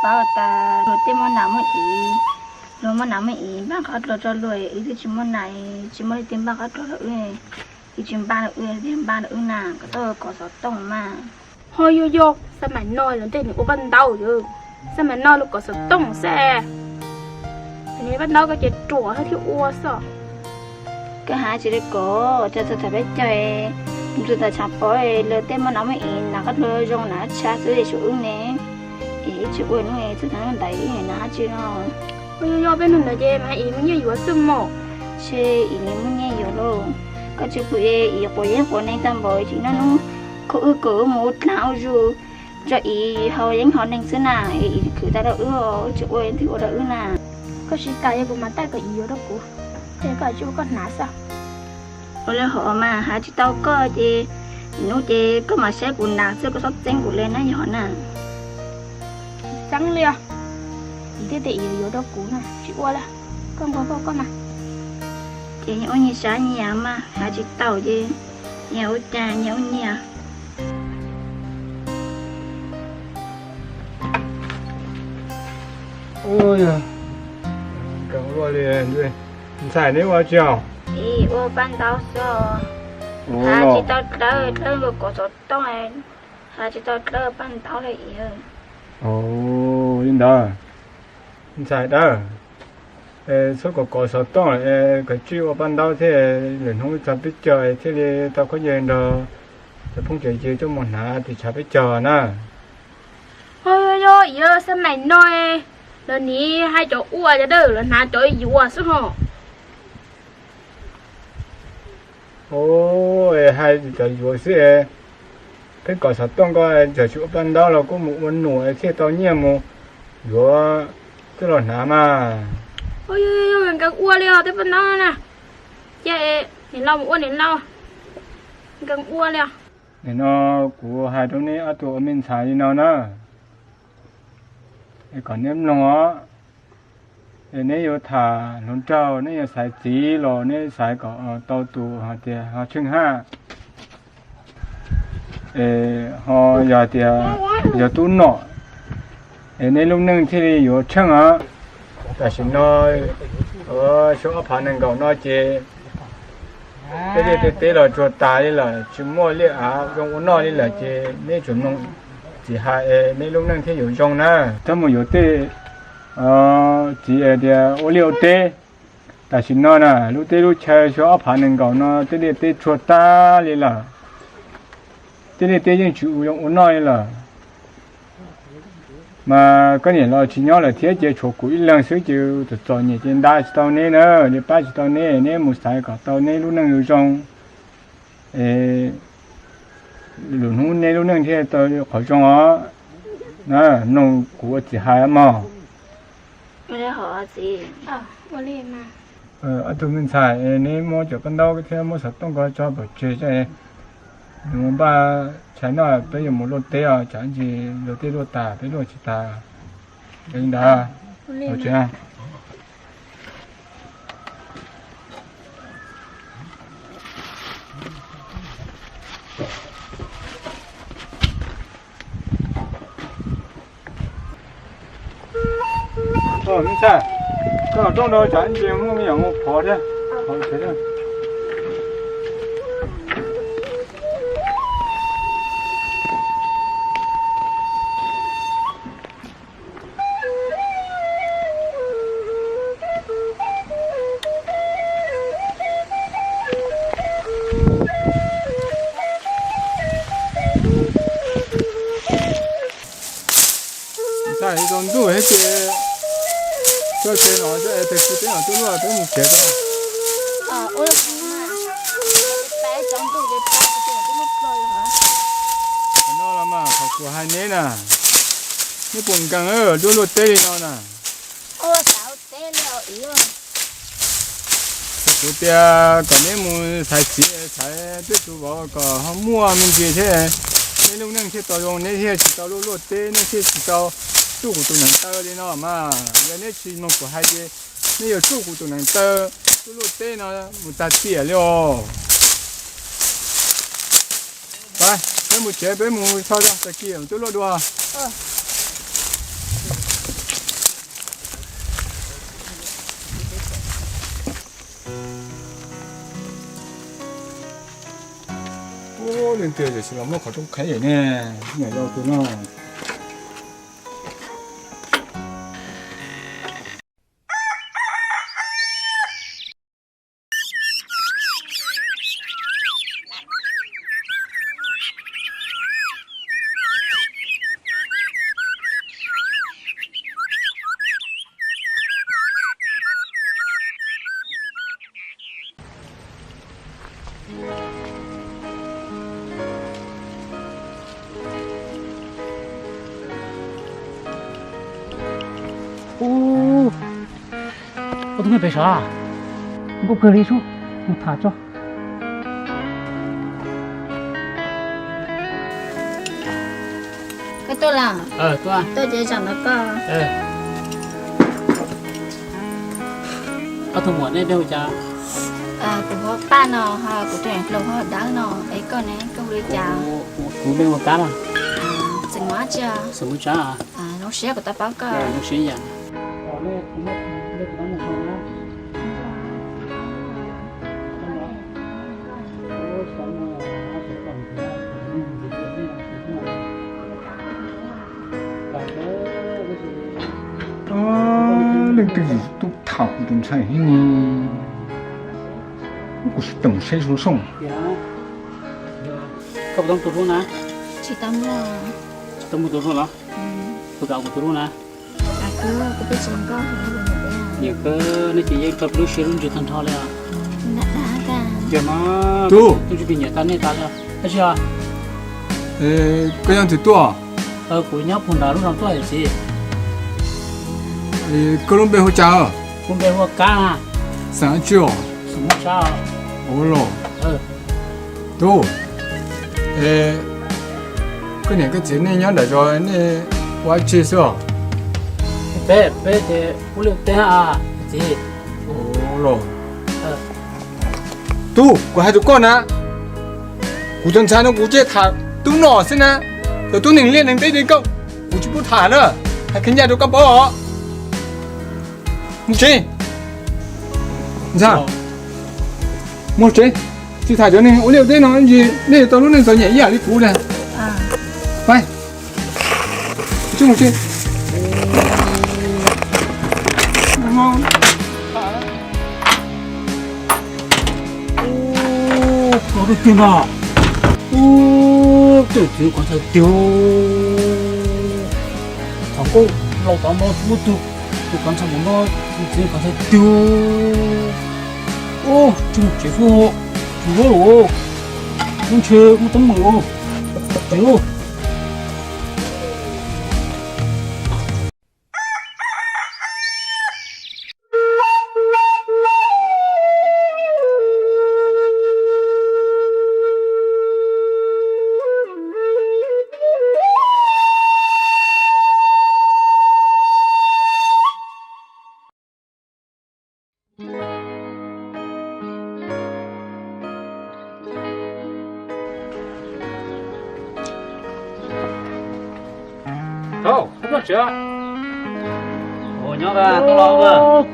Tau tas luag tej muaj nas muaj iv, luag muaj nas muaj iv npaj qhov dluag rau luag, wb twb tsis muaj nas, tsis muaj leej twg npaj qhov dluag rau wb, wb tsis npaj rau wb, wb npaj rau wb na, koj tau kov xov tooj mas. Ho yog yog, xab maim no los tej nws ua paj ntaub, xab maim no los kov xov tooj xwb. Nws paj ntaub koj ces ruam thiaj ua xwb. Koj hais tsis li ko, txog thaum peb caug, mus txog tom tshav pob, luag tej muaj nas muaj iv, nas qhov dluag zoo, nas tshav xwb, tshuav wb ne, es wb tsis ua hnub, txog thaum ntawd wb nas dab tsi no. Yog yog peb hnub ntawd ces mas iv muaj nyiaj yuav xwb mog. Ntshe iv nws muaj nyiaj yuav lauj. Koj tsis pom iv quav yeeb quav neeg tag npaum, tsis noj hnub, khaws wb kom wb mus ua dlaag ua zug, tso iv haus yeeb haus neeg xwb na, es iv khwv tau rau wb, wb tsis ua twg ua rau wb na. Koj siv tas yog kuv mam taij kom iv yuav rau kuv, koj tsis ua koj hnav xwb. Ua li hov mas hais tsis tau koj ces, hnub ces koj mam saib kuv nas xwb, koj txhob txeeb kuv li na yog na. Txeeb li os, iv thiaj tias iv yuav rau kuv na, tsis ua li, koj nquag koj koj mas. Ces nyias ua nyias sav nyias mas hais tsis tau ces nyias ua cas nyias ua nyias. Ua li, ntxhais neb ua tsi os? Ua paj ntaub xwb. Hais tsis tau dlawb, dlawb nkaus kov xov tooj, hais tsis tau dlawb paj ntaub li. Li ntawd, ntxhais dawb, txhob kom kov xov tooj lawm, kom tsij ua paj ntaub thiaj lwm hnub txog peb caug thiaj li tau khaub ncaws nrog cov phooj cov ywg coj mus hnav tim tshav peb caug na. Ho yog iv xab maim no, lawv nim hais cov ua cov dawb, lawv hnav cov yuav xwb ho. Hais cov yuav xwb, peb kom xov tooj koj txawm tsis ua paj ntaub los kuj mus ua num thiaj tau nyiaj mus yuav coj los hnav mas. Yog nkees ua li os tej paj ntaub na. Ces niam laus mus ua niam laus, nkees ua li os. Nim no kuv hais rau neb ob tug ua me ntxhais li no na, es kom neb mloog os. Es neb yuav tham hluas nraug, neb yuav xaiv txiv los neb xaiv kom tau tus hais tias ho tsheej haj, es ho yog tias yog tub nom, es neb lub neej thiaj li yuav tsheej os. Tam sim no suav ob phav nees nkaum no ces tej liaj tej teb los tsuag tas li lawm, tsis muaj liaj av zoo ua noj li lawm ces neb tsuas mloog txiv hais es neb lub neej thiaj yuav zoo na. Txhob mus yuav tej txiv tias ua liaj ua teb. Tam sim no na lub teb lub chaw suav ob phav nees nkaum no tej liaj teb tsuag tag li lawm, tej liaj teb yeej tsis zoo ua noj li lawm. Mas koj niam los tsis nyob lawm thiab ces tshuav kuv ib leeg xwb ces txom txom nyem ces nta tsis tau neb na, li pab tsis tau neb, neb mus xaiv kom tau neb lub neej zoo zoo, es lwm hnub neb lub neej thiaj tau qhov zoo os. Mloog kuv ua txiv hais mog. Ob tug me ntxhais, neb muab cov paj ntaub thiab muab xov tooj ko tso pov tseg, nws mus npaj tshais noj, peb yuav mus luaj teb os, tsam ntsis luag tej luaj tas peb luaj tsis tas. Li ntawd. Me ntxhais, koj rooj rau tsam ntsis muaj me nyuam mus phov thiab. Ntxhais, tsaus ntuj thiab ces, tso tsev no, tso es tag kis peb mam tuaj luaj, peb mus tsev tso. Qhov no los mas qhov kuv hais neb na, neb puas nkees luaj luaj teb li no na? Kuv tias kom neb mus xaiv txiv xaiv tej tus vauv kom ho muaj me ntsis thiab, neb lub neej thiaj tau zoo, neb thiaj tsis tau luaj luaj teb, neb thiaj tsis tau tsuj kuv tus neev taw li no mas. Yog neb tsis mloog kuv hais ces neb yuav tsuj kuv tus neev taw, tsuj luaj teb no mus tag tiam li os. Peb mus tsev, peb mus tso tag kis tuaj luaj dua. Leej twg tam sim los muab qhov rooj qheb ne, nyuam yaus tus no. Ub, koj twb nyob pem sav, nkauj kawg li sub, mus tham tso. Koj tuaj los? Tuaj ces zaum ntawd koj. Ob tug muam nej npe hu cas? Kuv hu Paj no, ho kuv tus niam hluas hu Dawb no. Es koj ne, koj hu li cas? Kuv npe hu Kab no. Tseem mus dab tsi? Tseem mus tsev. Zoo siab kuv tau paub koj. Zoo siab yam. Leej twg tub tham kuv tus ntxhais heev ne? Kuv sib teem saib zoo zoo. Koj puas tau tus hlub na? Tsis tau muaj. Tsis tau muaj tus hlub los? Puas kam kuv tus hlub na? Nyiam kawg, nej ces yeej tau lub siab lub ntsws tag nrho li os. Tub, tub tsis nyiam tas nej tas li os. Tab sis os, koj nyob twg tuaj? Kuv nyob puag nram lub zos tuaj txiv. Koj lub npe hu cas? Kuv npe hu Kab. Xeem dab tsi os? Xeem Hmoob Sab. Ua los. Tub, koj niam koj txiv nej nyob nram zos nej ua dab tsi xwb os? Peb, peb ces ua liaj teb txiv. Ua los. Tub, kuv hais rau koj na, kuv tus ntxhais no kuv tsis tham tub no xwb na, cov tub neeg liaj neeg teb li koj kuv tsis pub tham na, hais kheev ncaj rau koj paub os. Mus tsev. Ntxhais, mus tsev, tsis tham cov neeg ua liaj ua teb no, nej tau lub neej txom nyem ib yam li kuv na. Pab, mus tsev. Ub, tiag tiag na. Ub, tej txiv kov ntxhais tiag. Qhov nkauj laus tod no tsis muaj tug, tus kov ntxhais mus no, txiv kov ntxhais tiag. Ub, tsis mus tsev xwb, tsis ua lawm, lub ntshe muaj teeb meem tsev. Nyob, tuaj los.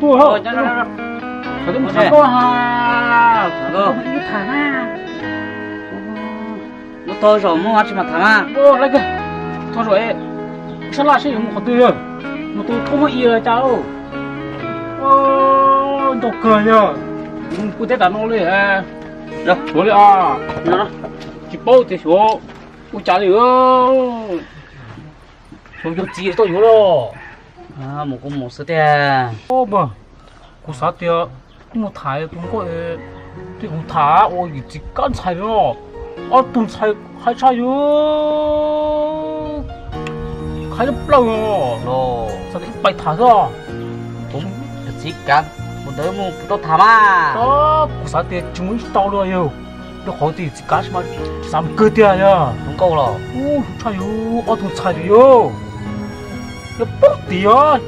Tuaj, nyob, nyob. Kuv tham koj ha. Kuv tham na. Mus thov zaum mus tsis mas tham na. Thov zaum, sab laj seb yuav mus qhov twg yog, mus tus koj muaj i cas. Nco kawg yog, kuv teb tas no li. Suav li os, tsis paub tias suav ua cas li. Suav yug txiv tau yuav los. Mus kuv mus xwb tiag. Kuv xav tias mus tham tus nkauj, twb mus tham ua yus txiv kab ntxhais no, ob tug ntxhais hais tshaj yus, hais lub plaws los, xav tias ib pais tham xwb. Kuv txiv kab, kuv ntawd mus kuv tau tham mas. Kuv xav tias tsis mus ib tsis tau li yog, rau qhov tias yus txiv kab tsis mas xav mus kawg tiag yog. Tus nkauj los, tshaj yus ob tug ntxhais yog, yog poob tim os.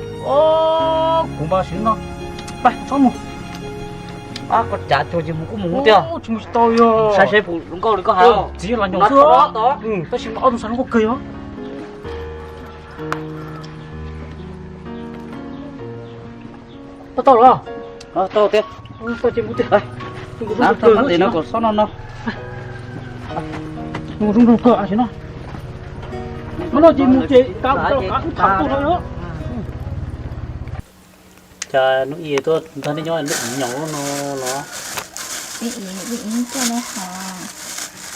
Kuv mas sim no, pais txhob mus. Koj cav cuag ces mus kuj mus tiag. Tsis mus tsis tau yog. Saib seb puas zoo nkauj li koj hais. Txiv los nyob xwb, tab sis mas ob tug ntxhais zoo nkauj kawg yog. Tau tau los. Tau tiag. Tau ces mus tiag. Tau ces mus tiag. Kom xob no no. Zoo nraug kawg a si no. Mas no ces mus ces kav kav wb tham tuaj no. Cas hnub ib tuaj nrog nej nyob nej nyaum no los?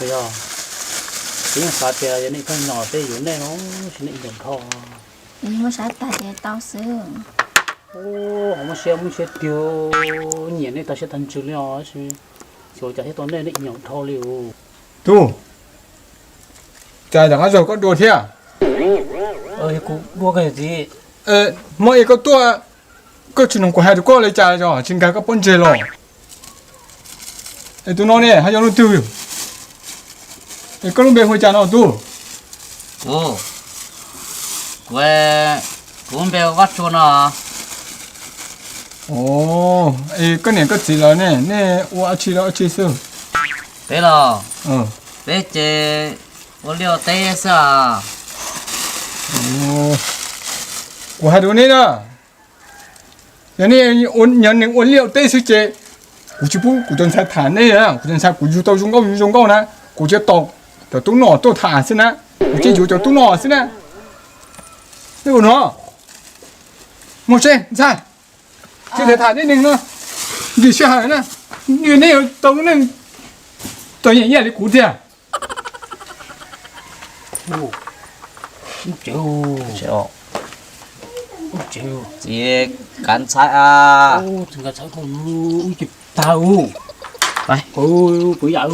Yog, kuv yeej xav tias yog nej txog nyaum tej yuav nej no, sis nej nyaum nrho. Muab saib tag ces tau xwb. Ho muab siab muab siab tiag, nyiam nej tag siab tag ntsws li os, xyov cas thiaj tau nej nej nyaum nrho li os. Tub, cas rov qab zaug koj dua thiab? Kuv dua koj txiv. Hmo ib koj tuaj, koj tsis nug kuv hais rau koj li cas os, tsis nkag koj pob ntseg los? Es tus no ne ho yog leej twg? Es koj lub npe hu cas no tub? Kuv, kuv, kuv npe hu Vaj Tsua no. Es koj niam koj txiv lawv ne, nej ua dab tsi los dab tsi xwb? Peb los, peb ces ua liaj ua teb xwb os. Kuv hais rau nej na, yog nej nyob neeg ua liaj ua teb xwb ces kuv tsis pub kuv cov ntxhais tham nej, kuv cov ntxhais kuv yug tau zoo nkauj zoo nkauj na, kuv tsis tos cov tub no tuaj tham xwb na, kuv tsis yuav cov tub no xwb na. Nej ua no, mus seb ntxhais, tsis tham nej neeg no, ntxim sij hawm na, nej yuav tau lub neej txom nyem ib yam li kuv tiag. Txiv, kav ntxhais a. Tag, kuv yam,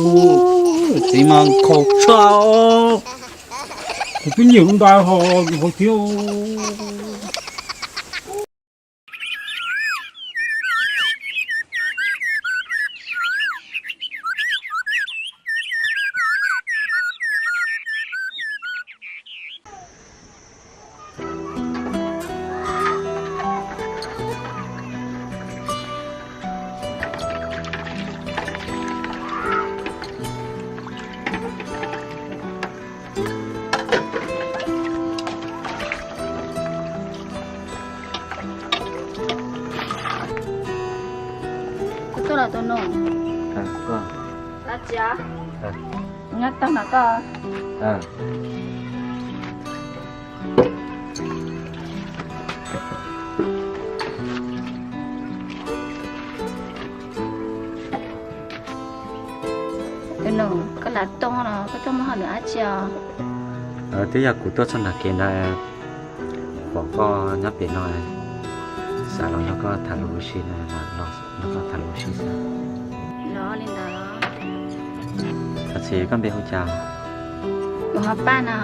txiv mas nkhaus tshaj, kuv twb nyiam lub nta ho hauv thiab. Kuv tuaj los tus nus. Ab tsi, nyob tag no koj. Tus nus, koj lam tuaj no koj tuaj muab hauj lwm dab tsi os? Twb yog kuv tuaj txog nram kev ntawd, pom koj nyob pem no, xav los nrog koj tham lus ua si na, los nrog koj tham lus ua si xwb. Los li ntawd los? Txawm koj npe hu cas? Kuv hu Paj no,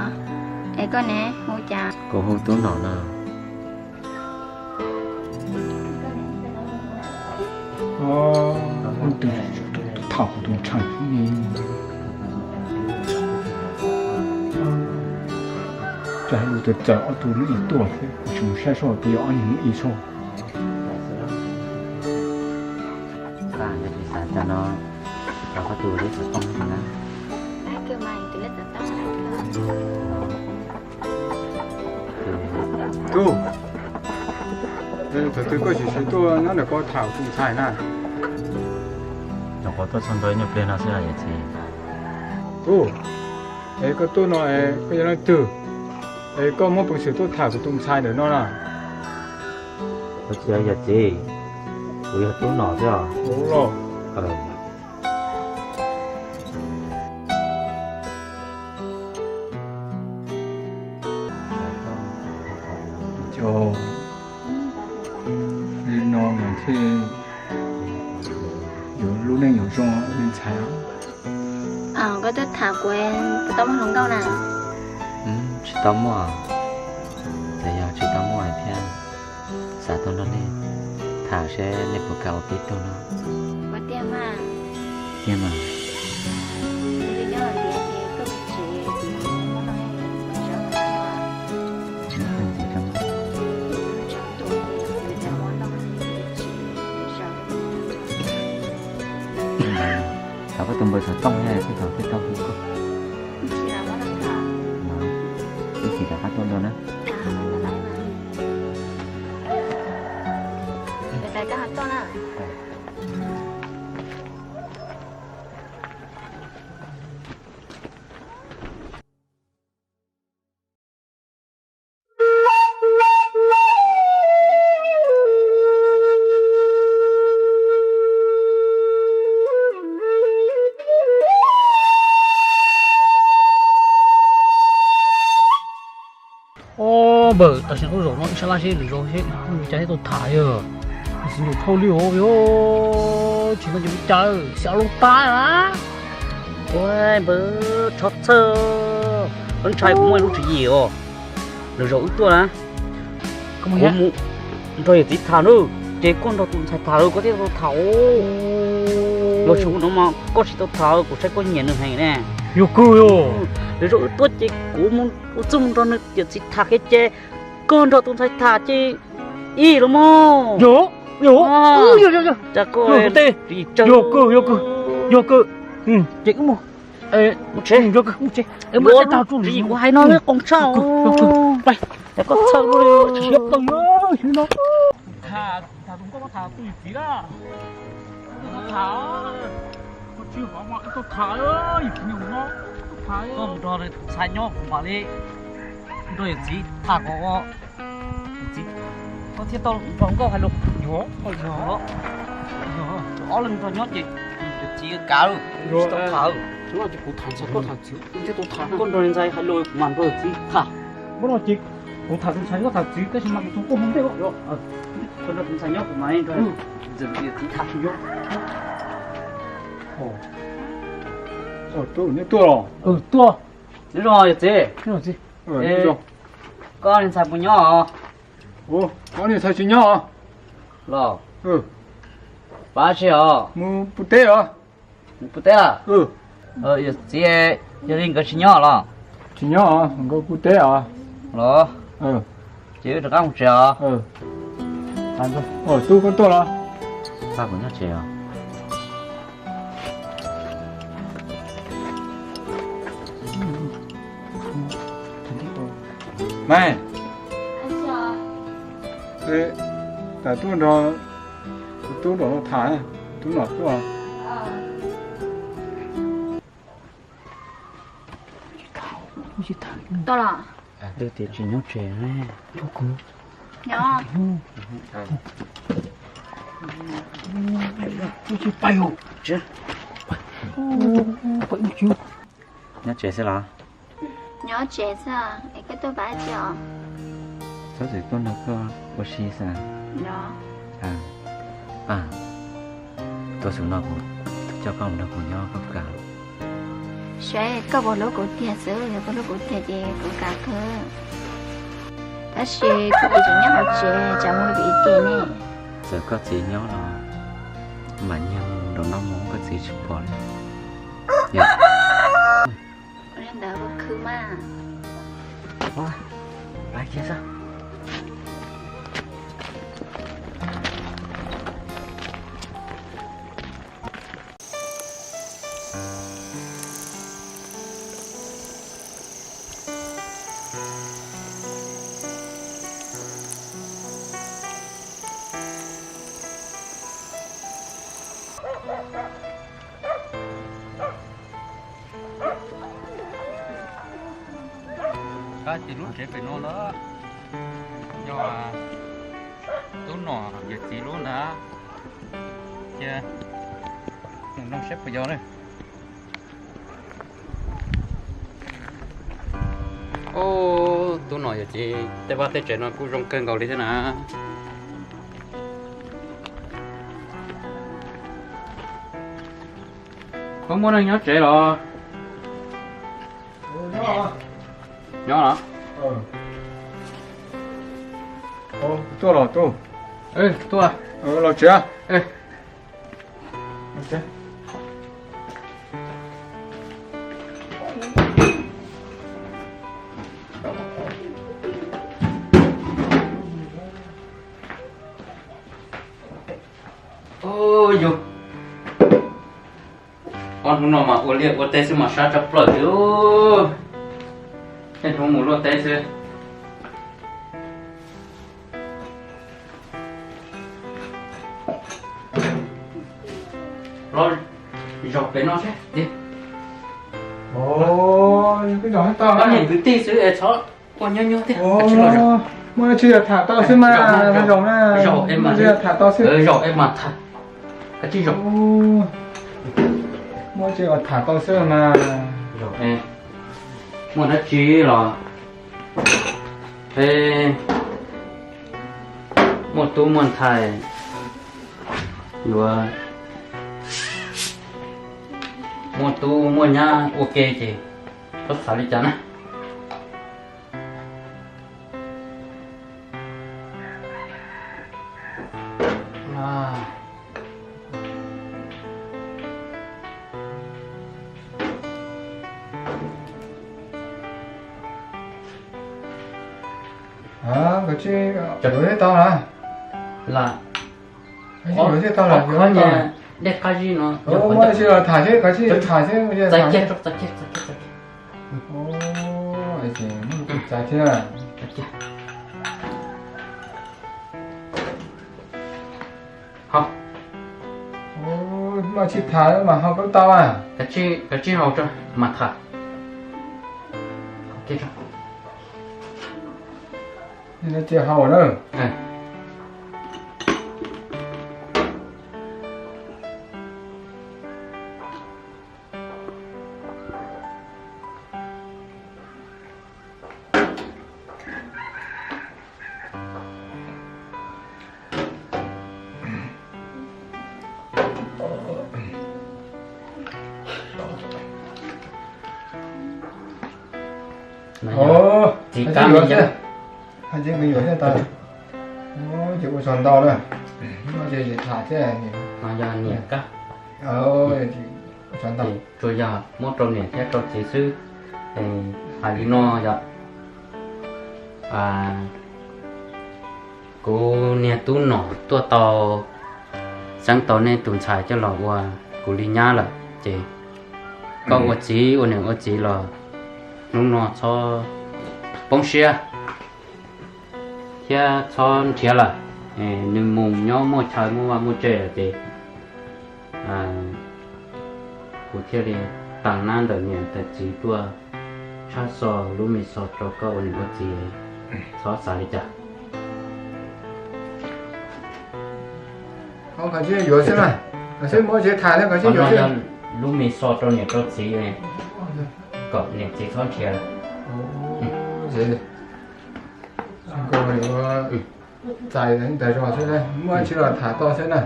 es koj ne hu cas? Kuv hu Tub Nom no. Ob tug tham kuv tus ntxhais ne, cas lus txawv txawv ob tug lub ib tuaj thiab, kuv tsis mus saib seb puas yog ob niag lub ib seb. Xav no, ob tug lub xov tooj na. Tub, thaum twg koj tsis tsis tuaj nyob ntawm koj tham tus ntxhais na? Nyuam qhuav tuaj txog ntua ib nyuag pliag no xwb yawm txiv. Tub, es koj tuaj no es koj yog leej twg? Es koj muaj peev xwm tuaj tham kuv tus ntxhais ntawm no na? Ua tsis yog yawm txiv, kuv yog Tub Nom xwb os. Li no mas thiaj yuav lub neej yuav zoo li ntxhais. Koj tuaj tham kuv, puas tau muaj hluas nkauj na? Tsis tau muaj, txawm yog tsis tau muaj thiab xav tuaj nrog nej tham seb nej puas kam ua peb tug no. Ua tiag mas. Tiag mas. Thov koj tus npawb xov tooj thiab, kuv tau hu koj. Ib chim rov qab tuaj dua na. Npawg, tam sim no zaum no ib sab laj seb lwm zaus seb cas thiaj tau tham yog. Txiv nraug thauj li os, tsis no ces ua cas xyov lub pab a. Ua npawg, tsho txhawj, koj ntshai kuv muaj lub tswv yim os. Lwm zaus wb tuaj na, kuv mus nrog yawm txiv tham na, ces koj nrog tus ntxhais tham lawm koj thiaj tau tham. Los tsis ua no mas koj tsis tau tham, kuv saib koj nyiam nws heev ne. Yog kawg yog. Lwm zaus wb tuaj ces kuv mus ua txuj mus nrog nws yawm txiv tham kiag ces koj nrog tus ntxhais tham ces ib los mog. Yog, yog, yog, yog, yog, yog kawg, yog kawg, yog kawg. Ces wb mus. Mus tsev, mus tsev. Kuv hais no lawv qoos tshaj. Koj txhawj li. Tham, tham tus nkauj, tham tus yawm txiv na. Tham, koj tsis hov mas koj tham, yawm txiv nyob no, tham. Koj mus nrog tus ntxhais nyob kuv mam li nrog yawm txiv tham kom ua. Yawm txiv, koj thiaj tau nrog nkauj hais lus. Yog, yog, yog. Ob leeg nrog nyob ces yawm txiv kav lawm, tsis tau tham. No ces kuv tham ntxhais koj tham txiv, koj nrog ntxhais hais lus kuv mam nrog yawm txiv tham. Muab no ces kuv tham tus ntxhais koj tham txiv tab sis mas kuv tus nkauj mus ntej. Koj nrog tus ntxhais nyob kuv mam li nrog yawm txiv tham. Yog. Tub, neb tuaj los? Tuaj. Nyob zoo yawm txiv. Koj niag ntxhais puas nyob os? Koj niag ntxhais tsis nyob os. Los, pab tsi os? Mus pub teb os. Mus pub teb lawm? Yawm txiv, yog li nkawd tsis nyob los? Tsis nyob os, nkawd pub teb os. Los, ces wb rov qab mus tsev os. Tub, koj tuaj los? Pab kuv nyob tsev os. Maiv, tas tub nrog tub nraum no tham, tub no tuaj. Twb tias tsis nyob tsev ne. Nyob. Nyob tsev xwb los? Nyob tsev xwb, es koj tuaj pab tsi os? Txhob txwm tuaj nrog koj ua si xwb. Tuaj xwm no kuv coj koj mus nrog kuv nyob koj puas kam? Saib koj puas hlub kuv tiag xwb, yog koj hlub kuv tiag ces kuv kam kawg. Tab sis kuv tseem nyob hauv tsev, tsam muaj ib tiam ne. Txawm koj txiv nyob los mam nyiag mus nraum no mus, koj txiv tsis pom li. Ua li ntawd ua khwv mas. Qab ces lub tsev pem no lawm, yog tub nom yawm txiv lub ntag. Cia mus nrog saib puas yog ne. Ub, tub nom yawm txiv tej vaj tej tsev no kuj zoo kawg nkaus li thiab na. Koj muaj neeg nyob tsev los? Nyob los? Tuaj los tub? Tuaj. Los tsev. Yus, ob hnub no mas ua liaj ua teb xwb mas sab tshaj plaws li. Tej hnub mus luaj teb xwb. Los zaum pem no seb. Koj niam kwv tij xwb es txhob ua nyob nyob thiab. Muaj dab tsi yog tham tau xwb mas, zaum na. Zaum es mas tham tau xwb. Zaum es mas tham. Koj tsis zaum. Muaj dab tsi tham tau xwb mas. Zaum es muaj dab tsi los Peb muaj tub muaj ntxhais, yuav muaj tub muaj nyab ua ke ces txhob xav li cas na. Koj tsis yuav thiab tau lawm. Lam, koj tsis yuav thiab tau lawm, yuav thiab tau lawm. Dej qab zib no, muab ib si los tham seb, koj tsis tham seb, txav kiag, txav kiag, txav kiag. Txav thiab. Ho, muaj tsis tham mas ho koj tau a. Kav tsij hau tso mas tham. Cia hau na. Txiv kab yuav thiab, yuav thiab tau. Ces ua tsaug ntau na, ces tham thiab. No yog niam kab. Tsuas yog muab rau niam thiab rau txiv xwb. Hais li no yog kuv niag tub nom tuaj tau xeeb tau nej tus ntxhais coj los ua kuv li nyab lawm ces koj ua txiv ua niam ua txiv los hnub no txhob poob siab thiab txhob nrhiav lawm. Nws mus nyob muaj chaw muaj vaj muaj tse lawm ces kuv thiaj li tas nab ntawm niam ntawm txiv tuaj tshab xo lub me xov rau koj ua niam ua txiv, txhob xav li cas. Koj tsis yuav xwb na, koj tsis muab tsis tham na, koj tsis yuav xwb. Lub me xov rau niam rau txiv, kom niam txiv txhob nrhiav. Txais ntawd zog xwb, muaj tsis los tham tau xwb na.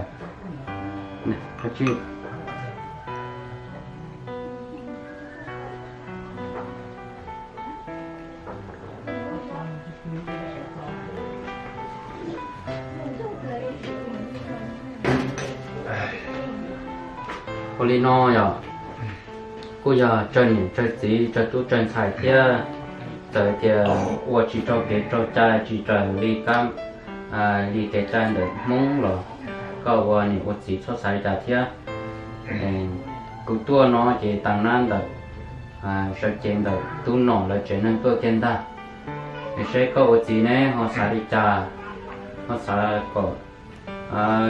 Ua li no yog kuj yog tsawg niam tsawg txiv tsawg tub tsawg ntxhais thiab, txawm tias ua tsis raug kev raug cai tsis raws li kab li kev cai ntawm Hmoob los koj ua niam ua txiv txhob xav li cas thiab. Kuv tuaj no ces tas nab ntawm sawv cev ntawm tub nom lawv tsev neeg tuaj kiag ntag. Es seb koj ua txiv ne ho xav li cas, ho xav kom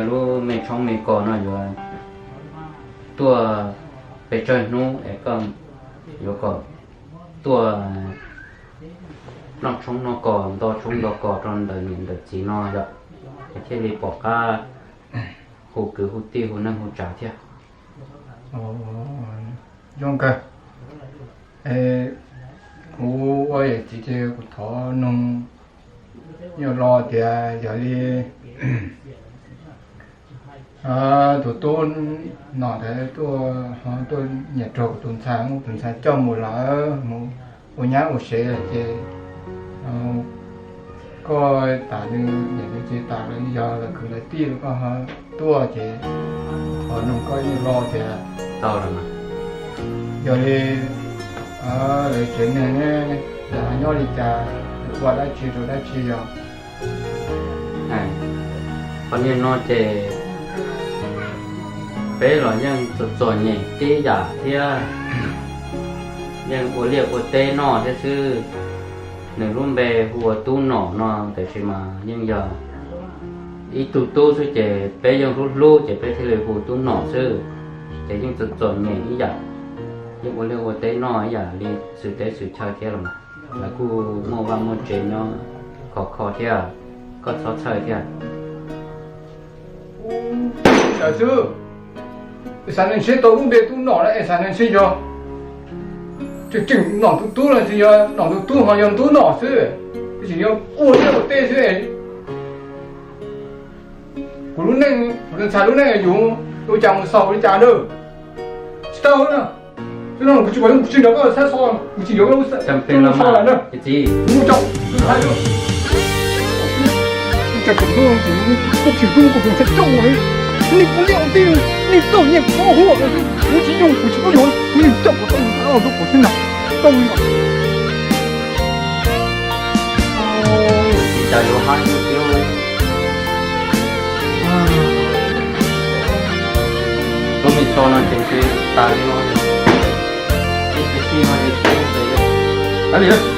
lub me tshoob me kos no yuav tuaj pes tsawg hnub es koj yuav kom tuaj noj tshoob noj kos nto tshoob nto kos rau ntawm niam ntawm txiv no yom, es thiaj li pom qab hu kwv hu tij hu neej hu tsav thiab. Zoo kawg. Kuv ua yawm txiv ces kuv thov noog nyuag lo tias yog li tus tub nom ntawd tuaj, tuaj nyiam raug kuv tus ntxhais, muab tus ntxhais coj mus lawm, mus ua nyab ua sev lawm ces koj tas nws niam nws txiv tas lawm, yog lawv kwv lawv tij koj ho tuaj ces thov noog koj ib lo tias tau lawm mas, yog li lawv tsev neeg ne, lawv ho nyob li cas, lawv ua dab tsi rau dab tsi yog. Qhov niag no ces peb los yeej txom txom nyem tib yam thiab, yeej ua liaj ua teb noj thiab xwb. Nws lub npe hu ua Tub Nom no, tiam sis mas yeej yog ib tug tub xwb ces peb yeej hlub hlub ces peb thiaj li hu Tub Nom xwb. Ces yeej txom txom nyem ib yam, yeej ua liaj ua teb noj ib yam li xwm teb xwm chaw thiab los mas, lawv kuj muaj vaj muaj tsev nyob khov kho thiab, koj txhob txhawj thiab. Xav neeg seb tau lub npe Tub Nom na es xav neeg seb yog tseem tseem nom tus tub los tsis yog nom tus tub ho yog Tub Nom xwb. Tseem yuav ua liaj ua teb xwb. Kuv lub neej, kuv tus ntxhais lub neej yuav ua cas mus xaus li cas na. Tsis tau na. Kuv tsis, kuv tsis nrog koj sab so, kuv tsis yuav koj lub xab so lawm na. Kuv mus tau, kuv hais lawm. Kuv tsis tau, kuv tsis tau li. Nej ua liaj ua teb, nej txom nyem kuv ua huam, kuv tsis nyuaj, kuv tsis paub yuav, kuv yeej coj kom tau tus ntxhais los rau kuv xwb na. Tau li os. Cas yuav hab yuav tiag. Lub me tso no ces ntshe tas li no, ib tug tij no es tsis ua li.